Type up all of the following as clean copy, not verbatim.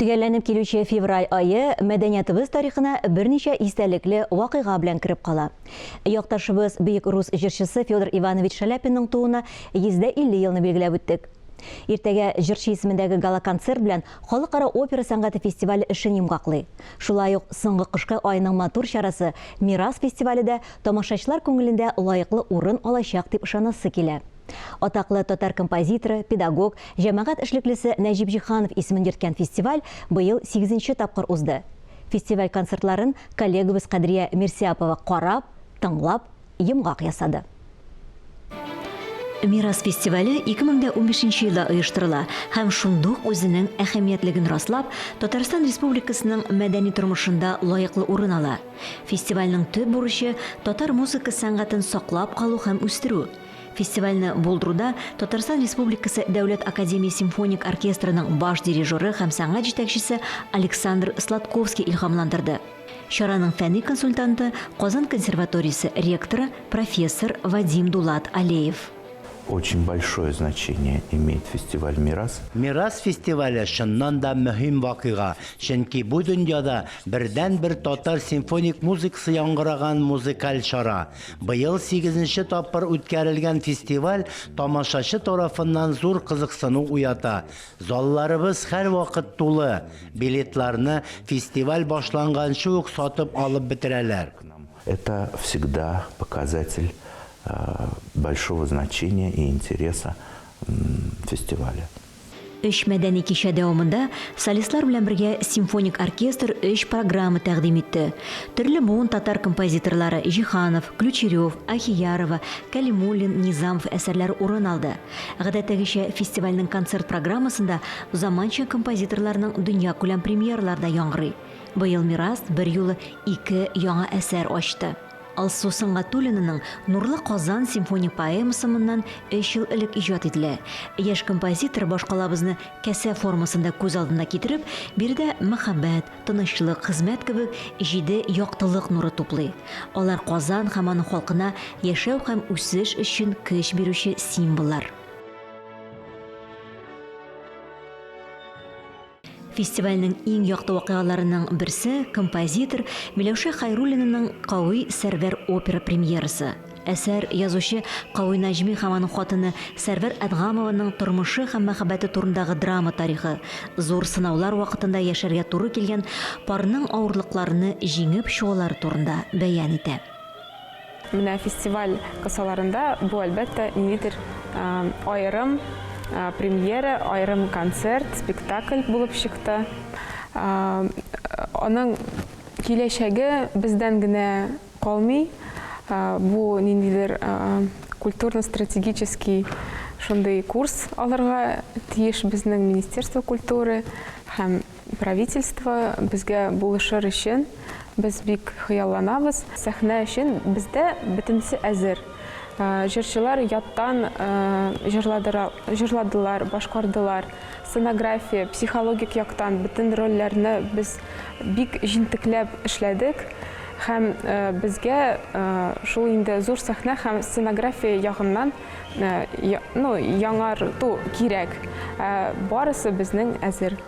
Төгәлләнеп килүче февраль ае мәдәниятыбыз тарихына берничә истәлекле вакыйга белән кереп кала. Якташыбыз, бөек рус җырчысы Федор Иванович Шаляпинның тууына 150 елны билгеләп үттек. Иртәгә җырчы исемендәге гала-концерт белән Халыкара опера сәнгате фестивале эшен йомгаклый. Шулай ук соңгы кышкы айның матур чарасы Мирас фестивале дә тамашачылар күңелендә лаеклы урын алачак дип ышанасы килә. Атаклы татар композиторы, педагог, җәмәгать эшлеклесе Нәҗип Җиһанов исемен йөрткән фестиваль быел сигезенче тапкыр узды. Фестиваль концертларын коллегабыз Кадрия Мирсяпова карап, тыңлап, йомгак ясады. Мирас фестивале 2015 нче елда оештырыла һәм шундук үзенең әһәмиятлеген раслап, Татарстан Республикасының мәдәни тормышында лаеклы урын ала. Фестивальнең төп бурычы, татар музыка сәнгатен саклап калу һәм үстерү. Фестивальне булдыруда Татарстан Республикасы Дәүләт академия симфоник оркестрының баш дирижеры һәм сәнгать җитәкчесе Александр Сладковский илһамландырды. Чараның фәнни консультанты, Казан консерваториясе ректоры, профессор Вадим Дулат-Алеев. Очень большое значение имеет фестиваль Мирас. Мирас фестивале чыннан да мөһим вакыйга, чөнки бу дөньяда бердәнбер татар симфоник музыкасы яңгыраган музыкаль чара. Быел сигезенче тапкыр үткәрелгән фестиваль тамашачы тарафыннан зур кызыксыну уята. Залларыбыз һәрвакыт тулы, билетларны фестиваль башланганчы ук сатып алып бетерәләр. Это всегда показатель большого значения и интереса фестиваля. Өч мәдәни кичә дәвамында солистлар белән бергә симфоник оркестр өч программа тәкъдим итте. Төрле буын татар композиторлары Җиһанов, Ключерев, Ахиярова, Кәлимуллин, Низамов әсәрләре урын алды. Гадәттәгечә, фестивальнең концерт программасында заманча композиторларның дөньякүләм премьералары да яңгырый. Быел Мирас берьюлы ике яңа әсәр ачты. Алсу Сөнгатуллинаның Нурлы Казан симфоник поэмасы моннан өч ел элек иҗат ителә. Яшь композитор башкалабызны касә формасында күз алдына китереп, биредә мәхәббәт, тынычлык, хезмәт кебек җиде яктылык нуры туплый. Алар Казан һәм аның халкына яшәү һәм үсеш өчен көч бирүче символлар. Фестивальнең иң якты вакыйгаларының берсе, композитор Миләүшә Хәйруллинаның Кави Сәрвәр опера премьерасы. Әсәр язучы Кави Наҗми һәм аның хатыны Сәрвәр Әдгамованың тормышы һәм мәхәббәте турындагы драма тарихы, зур сынаулар вакытында яшәргә туры килгән парның авырлыкларны җиңеп чыгулары турында бәян итә. Менә фестиваль кысаларында бу, әлбәттә, ниндидер аерым премьера, аерым концерт, спектакль булып чыкты. Аның киләчәге бездән генә калмый. Бу ниндидер культурно-стратегический шундый курс алырга тиеш безнең Министерство культуры һәм Правительство безгә булышыр өчен без бик хыялланабыз. Сәхнә өчен бездә бөтенесе әзер. Җырчылар яттан җырладылар, башкардылар. Сценография, психологик яктан бөтен рольләрне без бик җентекләп эшләдек. Һәм безгә шул инде зур сәхнә һәм сценография ягыннан ну, яңарту кирәк. Ә барысы безнең әзер.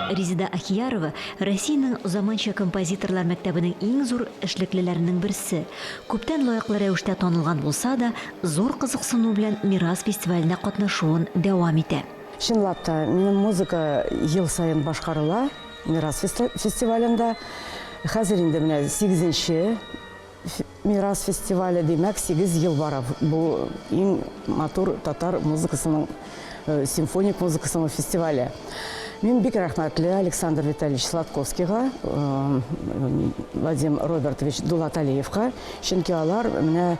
Резеда Ахиярова, Россиянең заманча композиторлар мәктәбенең иң зур эшлеклеләренең берсе. Күптән лаеклы рәвештә танылган булса да, зур кызыксыну белән Мирас фестиваленә катнашуын дәвам итә. Чынлап та, минем музыка ел саен башкарыла Мирас фестивалендә. Хәзер инде менә сигезенче Мирас фестивале, димәк, сигез ел бара бу иң матур татар музыкасының, симфоник музыкасының фестивале. Мин бик рәхмәтле Александр Витальевич Сладковскийга, Вадим Робертович Дулаталиевка, чөнки алар менә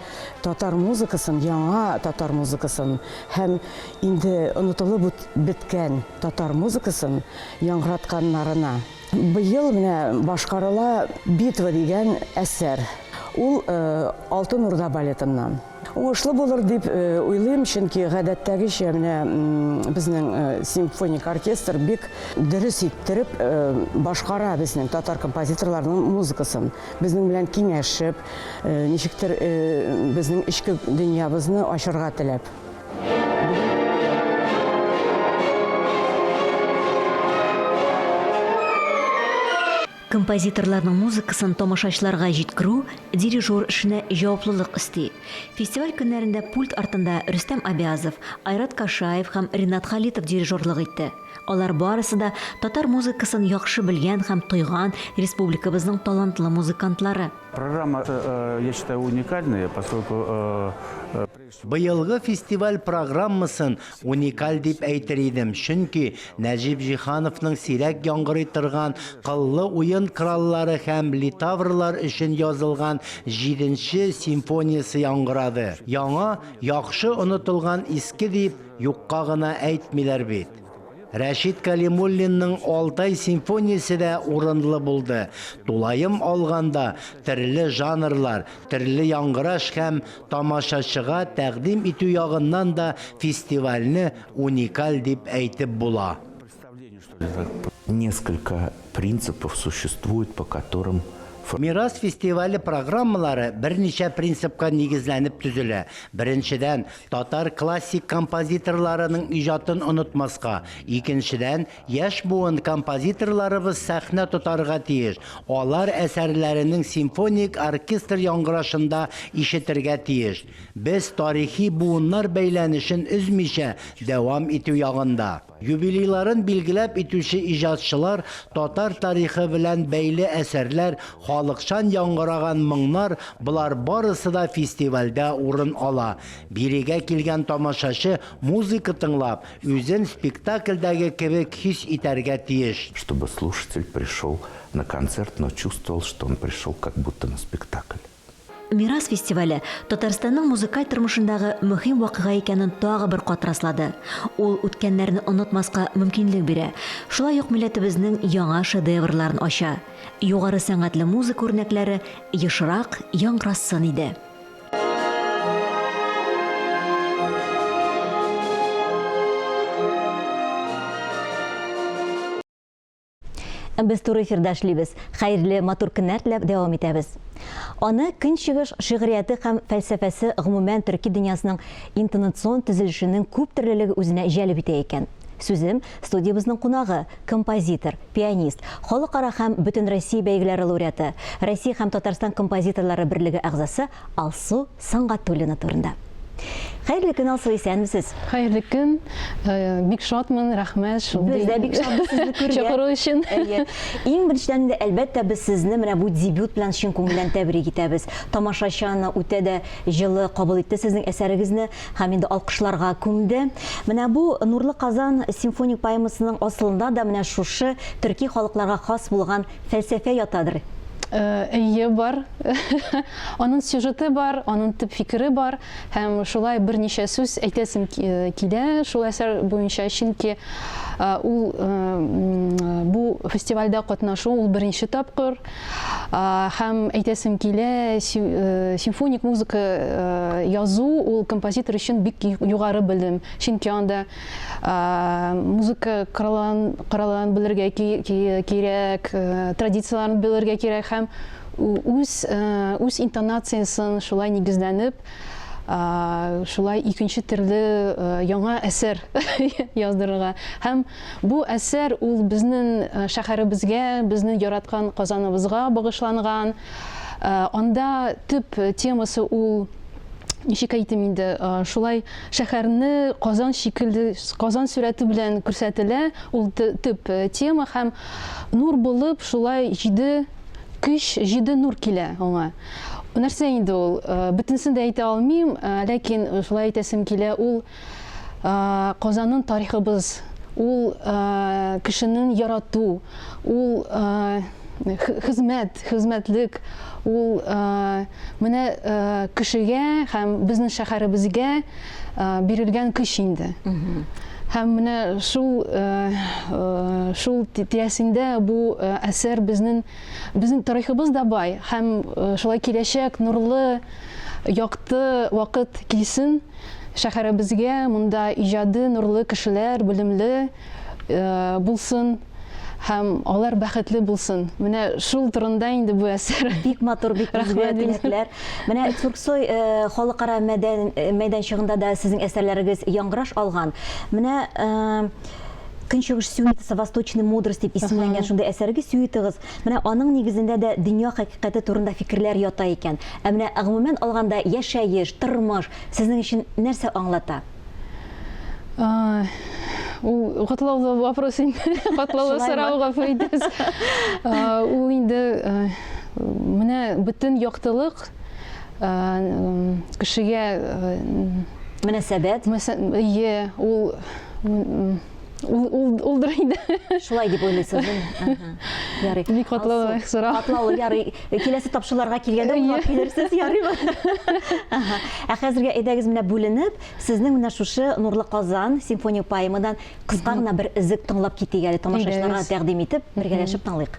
татар музыкасын, яңа татар музыкасын һәм Инде онытылып беткән татар музыкасын яңгыратканнарына. Быел менә башкарыла Битва дигән әсәр. Ул Алтын Урда балетыннан. Уңышлы булыр дип уйлыйм, чөнки гадәттәгечә менә безнең симфоник оркестр бик дөрес иттереп башкара безнең татар композиторларының музыкасын. Безнең белән киңәшеп, ничектер безнең эчке дөньябызны ачырга теләп. Композиторларның музыкасын тамашачыларга җиткерү дирижер эшенә җаваплылык өсти. Фестиваль көннәрендә пульт артында Рөстәм Абязов, Айрат Кашаев һәм Ринат Халитов дирижерлык итте. Алар барысы да татар музыкасын яхшы белгән һәм тойган республикабызның талантлы музыкантлары. Программа, я считаю, уникальная, поскольку Быелгы фестиваль программасын уникаль дип әйтер идем, чөнки Нәҗип Җиһановның сирәк яңгырый торган кыллы уен кораллары һәм литаврлар өчен язылган җиденче симфониясе яңгырады. Яңа, яхшы онытылган иске дип юкка гына әйтмиләр бит. Рәшит Кәлимуллинның Алтай симфониясе дә урынлы булды. Тулаем алганда, төрле жанрлар, төрле яңгыраш һәм тамашачыга тәкъдим итү ягыннан да фестивальне уникаль дип әйтеп була. Несколько принципов существует, по которым Мирас фестивале программалары берничә принципка нигезләнеп төзелә. Беренчедән, татар классик композиторларының иҗатын онытмаска. Икенчедән, яшь буын композиторларыбыз сәхнә тотарга тиеш. Алар әсәрләренең симфоник оркестр яңгырашында ишетергә тиеш. Без тарихи буыннар бәйләнешен өзмичә дәвам итү ягында. Юбилейларын билгеләп итүче иҗатчылар, татар тарихы белән бәйле әсәрләр, халыкчан яңгыраган моңнар, болар барысы да фестивальдә урын ала. Бирегә килгән тамашачы музыка тыңлап, үзен спектакльдәге кебек хис итәргә тиеш. Чтобы слушатель пришел на концерт, но чувствовал, что он пришел как будто на спектакль. Мирас фестивале Татарстанның музыкаль тормышындагы мөһим вакыйга икәнен тагы бер кат раслады. Ул үткәннәрне онытмаска мөмкинлек бирә, шулай ук милләтебезнең яңа шедеврларын ача. Югары сәнгатьле музыка үрнәкләре ешрак яңгырасын иде. Без туры эфирда эшлибез. Хәерле, матур көннәр теләп дәвам итәбез. Аны Көнчыгыш шигърияте һәм фәлсәфәсе, гомумән, төрки дөньясының интонацион төзелешенең күп төрлелеге үзенә җәлеп итә икән. Сүзем студиябезнең кунагы, композитор, пианист, халыкара һәм Бөтенроссия бәйгеләре лауреаты, Россия һәм Татарстан композиторлары берлеге әгъзасы Алсу Сөнгатуллина турында. Хәерле көн, Алсу, исәнмесез. Хәерле көн. Э, бик шатмын, рәхмәт шундый. Без дә бик шатбыз сезне күргән. Чакыру өчен. Әйе. Иң беренчедән инде, әлбәттә, без сезне менә бу дебют белән чын күңелдән тәбрик итәбез. Тамашачы аны үтә дә җылы кабул итте сезнең әсәрегезне һәм инде алкышларга күмде. Менә бу Нурлы Казан симфоник поэмасының асылында да менә шушы төрки халыкларга хас булган фәлсәфә ятадыр. Э, әйе, бар. Аның сюжеты бар, аның төп фикере бар һәм шулай берничә сүз әйтәсем э, килә шул әсәр буенча, чөнки э, ул бу фестивальдә катнашу ул беренче тапкыр һәм әйтәсем килә, симфоник музыка язу ул композитор өчен бик югары белем, чөнки анда Музыка коралларын белергә кирәк, традицияләрен белергә кирәк һәм үз үз интонациясен шулай нигезләнеп, шулай икенче төрле яңа әсәр яздырырга. Һәм бу әсәр ул безнең шәһәребезгә, безнең яраткан Казаныбызга багышланган. Анда төп темасы ул ничек әйтим инде, шулай шәһәрне Казан шикелле, Казан сурәте белән күрсәтелә, ул төп тема һәм нур булып шулай җиде көч, җиде нур килә аңа. Нәрсә инде ул? Бөтенесен дә әйтә алмыйм, ләкин шулай әйтәсем килә, ул Казанның тарихыбыз, ул кешенең ярату, ул хезмәт, хезмәтлек, ул менә кешегә һәм безнең шәһәребезгә бирелгән көч инде. Һәм менә шул шул тирәсендә бу әсәр безнең безнең тарихыбыз да бай һәм шулай киләчәк нурлы. якты вакыт килсен шәһәребезгә, монда иҗади, нурлы кешеләр, белемле булсын һәм алар бәхетле булсын. Менә шул турында инде бу әсәр. Бик матур, бик изге теләкләр. Менә Тюрксой халыкара мәйданчыгында да сезнең әсәрләрегез яңгыраш алган. Менә Көнчыгыш сюитасы Восточный мудрость дип исемләнгән шундый әсәрегез, сюитыгыз. Менә аның нигезендә дә дөнья хакыйкате турында фикерләр ята икән. Ә менә гомумән алганда яшәеш, тормыш сезнең өчен нәрсә аңлата? Ул катлаулы вопрос инде. Катлаулы сорау, гафу итегез. Ул инде менә бөтен яктылык кешегә мөнәсәбәт. Ие, ул ул улдыр инде. Шулай дип уйлыйсыз, Ярый. Бик катлаулы сорау. Катлаулы, ярый. Киләсе тапшыруларга килгәндә уйлап килерсез, ярыймы? Ә хәзергә әйдәгез менә бүленеп, сезнең менә шушы Нурлы Казан симфоник поэмадан кыска гына бер өзек тыңлап китик әле, тамашачыларга тәкъдим итеп, бергәләшеп тыңлыйк.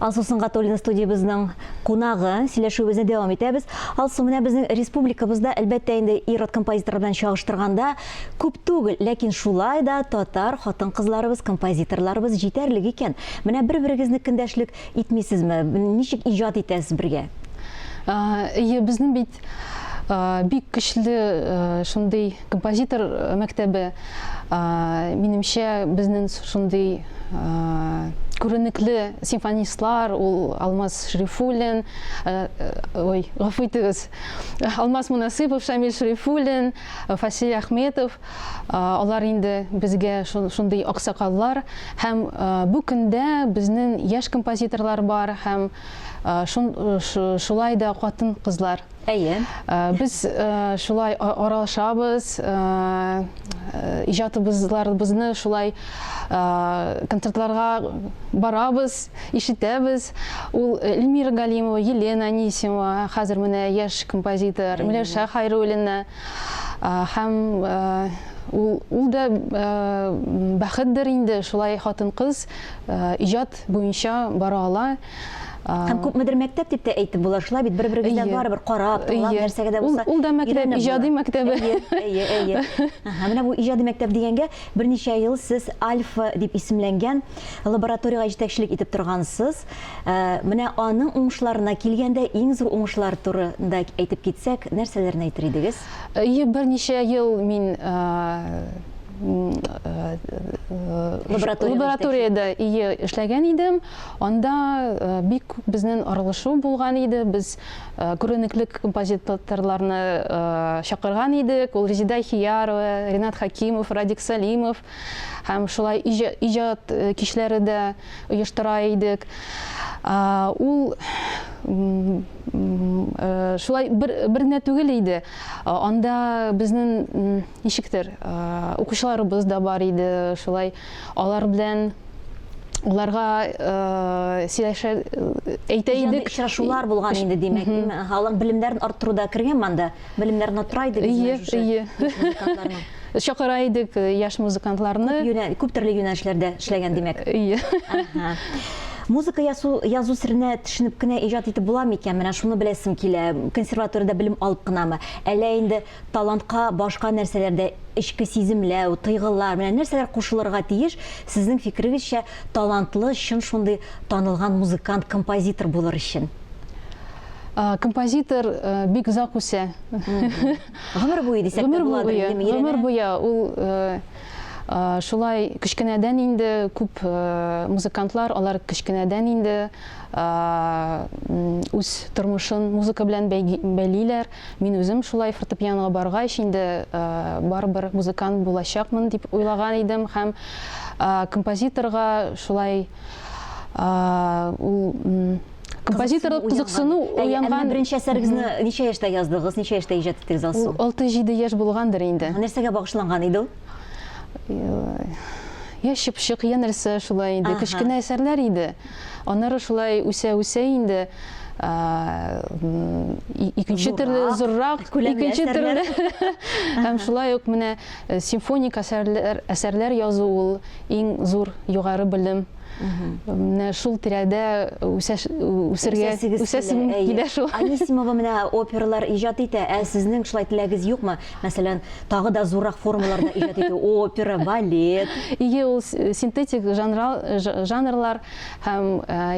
Алсу Сөнгатуллина студиябезнең кунагы. Сөйләшүебезне дәвам итәбез. Алсу, менә безнең республикабызда, әлбәттә инде, ир-ат композиторлар белән чагыштырганда күп түгел, ләкин шулай да татар хатын-кызларыбыз, композиторларыбыз җитәрлек икән. Менә бер-берегезне көндәшлек итмисезме? Ничек иҗат итәсез бергә? Әйе, безнең бит бик көчле шундый композитор мәктәбе. Минемчә, безнең шундый күренекле симфонистлар, ул Алмаз Шәрифуллин, ой, гафу итегез, Алмаз Мунасыйпов, Шамил Шәрифуллин, Фасиль Әхметов, алар инде безгә шундый аксакаллар. Һәм бу көндә безнең яшь композиторлар бар һәм шулай да хатын-кызлар. Әйе. Без шулай аралашабыз, иҗатыбызларыбызны шулай концертларга барабыз, ишетәбез. Ул Эльмира Галимова, Елена Анисимова, хәзер менә яшь композитор, Миләүшә Хайруллина һәм ул, ул да бәхетдер инде, шулай хатын-кыз иҗат буенча бара ала. Һәм күпмедер мәктәп дип тә әйтеп була, шулай бит, бер-берегездән барыбер карап, тыңлап, нәрсәгә дә булса. Ул да мәктәп, иҗади мәктәбе. Әйе, әйе, әйе. Ага, менә бу иҗади мәктәп дигәнгә берничә ел сез Альфа дип исемләнгән лабораториягә җитәкчелек итеп торгансыз. Менә аның уңышларына килгәндә, иң зур уңышлар турында әйтеп китсәк, нәрсәләрне әйтер идегез? Әйе, берничә ел мин лабораториядә эшләгән идем. Анда бик күп безнең аралашу булган иде. Без күренекле композиторларны чакырган идек. Ул Резеда Хиярова, Ринат Хакимов, Радик Салимов һәм шулай иҗат кичләре дә оештыра идек. Ул шулай бер генә түгел иде. Анда безнең ничектер укучыларыбыз да бар иде. Шулай алар белән аларга сөйләшә әйтә идек. Очрашулар булган инде, димәк. Алар белемнәрен арттыруда кергәнме анда? Белемнәрен арттыра идегезме шушы Ие. Чакыра идек яшь музыкантларны. Күп төрле юнәлешләрдә эшләгән, димәк. Ие. Музыка язу серенә төшенеп кенә иҗат итеп була микән? Менә шуны беләсем килә. Консерваториядә белем алып кынамы? Әллә инде талантка башка нәрсәләр дә, эчке сиземләү, тойгылар, менә нәрсәләр кушылырга тиеш, сезнең фикерегезчә, талантлы, чын шундый танылган музыкант, композитор булыр өчен? Композитор бик озак үсә. Гомер буе дисәк тә буладыр инде, Гомер буе. Гомер буе. Ул Шулай кечкенәдән инде күп музыкантлар, алар кечкенәдән инде үз тормышын музыка белән бәйлиләр. Мин үзем шулай фортепианога баргач инде барыбер музыкант булачакмын дип уйлаган идем һәм композиторга шулай ул композиторлык кызыксыну уянган. Әмма беренче әсәрегезне ничә яшьтә яздыгыз, ничә яшьтә иҗат иттегез, Алсу? Ул 6-7 яшь булгандыр инде. Нәрсәгә багышланган иде ул? Я чыпчык, я нәрсә шулай инде. Кечкенә әсәрләр иде. Аннары шулай үсә-үсә инде икенче төрле, зуррак, икенче төрле. Һәм шулай ук менә э, симфоник әсәрләр, әсәрләр язу ул иң зур югары белем. Менә шул тирәдә үсәргә үсәсем килә шул. Анисимова менә опералар иҗат итә, ә сезнең шулай теләгез юкмы? Мәсәлән, тагы да зуррак формаларда иҗат итү, опера, балет. Ие, ул синтетик жанрлар һәм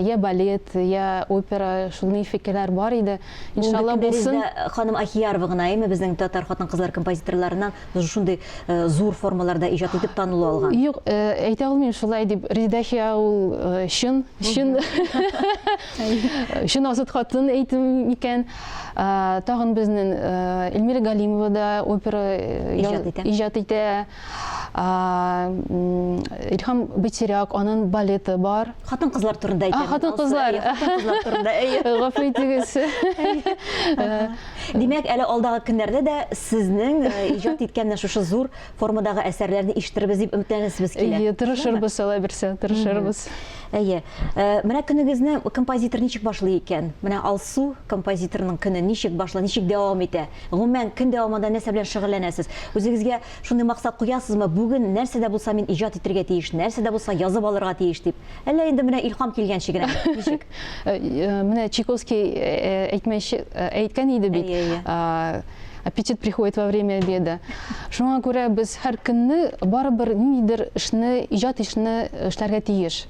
я балет, я опера, шундый фикерләр бар иде. Иншалла булсын. Ханым Ахиярова гына, әйме, безнең татар хатын-кызлар композиторларыннан шундый э, зур формаларда иҗат итеп танылу алган? Юк, э, әйтә алмыйм шулай дип. Резидахия ул э, чын, чын чын азат хатын әйтем микән. Тагын безнең Эльмира Галимова да опера иҗат итә. Илһам Битиряк, аның балеты бар. Хатын-кызлар турында әйтәм. Хатын-кызлар. Хатын-кызлар турында. Гафу итегез. Димәк, әле алдагы көннәрдә дә сезнең э, иҗат иткән менә шушы зур формадагы әсәрләрне ишетербез дип өметләнәсебез килә. Әйе, тырышырбыз, алай бирсә, тырышырбыз. Әйе. Э, менә көнегезне композитор ничек башлый икән? Менә Алсу композиторның көне ничек башлана, ничек дәвам итә? Гомумән, көн дәвамында нәрсә белән шөгыльләнәсез? Үзегезгә шундый максат куясызмы? Бүген нәрсә дә булса мин иҗат итергә тиеш, нәрсә дә булса язып алырга тиеш дип. Әллә инде менә илһам килгәнче генә, ничек? Э, э, менә Чайковский э, әйтмәче, әйткән иде бит. Аппетит приходит во время обеда. Шуңа күрә без һәр көнне барыбер ниндидер эшне, иҗат эшне эшләргә тиеш.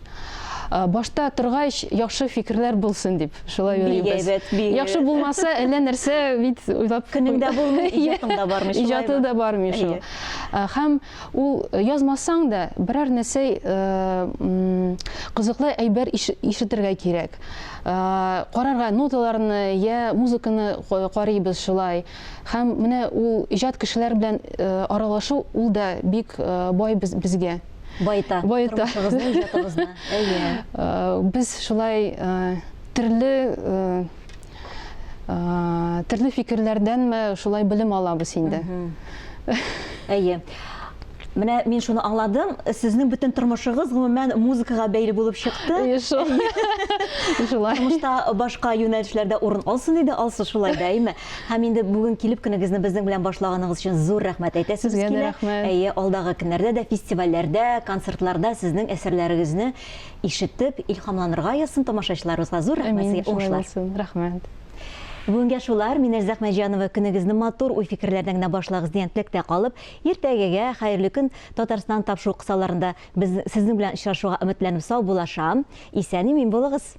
Башта торгач, яхшы фикерләр булсын дип, шулай уйлыйбыз. Яхшы булмаса, әллә нәрсә бит уйлап Көнең дә булмый, иҗатың да бармый, шулаймы? Иҗаты да бармый шул. Һәм Ул язмасаң да, берәр нәрсә кызыклы әйбер ишетергә кирәк. Карарга ноталарны я музыканы карыйбыз шулай. Һәм менә ул иҗат кешеләр белән аралашу ул да бик бай безгә. Баета. Баета. Тормышыгызны, иҗатыгызны. Әйе. Без шулай төрле Төрле фикерләрдәнме шулай белем алабыз инде. Әйе. Менә мин шуны аңладым, сезнең бөтен тормышыгыз гомумән музыкага бәйле булып чыкты. Әйе, шул. Шулай. Тормышта башка юнәлешләрдә урын алсын иде, Алсу шулай да, әйеме? Һәм инде бүген килеп көнегезне безнең белән башлаганыгыз өчен зур рәхмәт әйтәсебез Сезгә дә килә. рәхмәт. Әйе, алдагы көннәрдә дә фестивальләрдә, концертларда сезнең әсәрләрегезне Ишетеп, илһамланырга язсын тамашачыларыбызга. Зур рәхмәт Әмин, сезгә, шулай уңышлар. булсын. Рәхмәт. Бүгенгә шулар. Мин Эльза Әхмәтҗанова. Көнегезне матур уй-фикерләрдән генә башлагыз дигән теләктә калып, иртәгәгә хәерле көн Татарстан тапшыру кысаларында без сезнең белән очрашуга өметләнеп саубуллашам. Исән-имин булыгыз!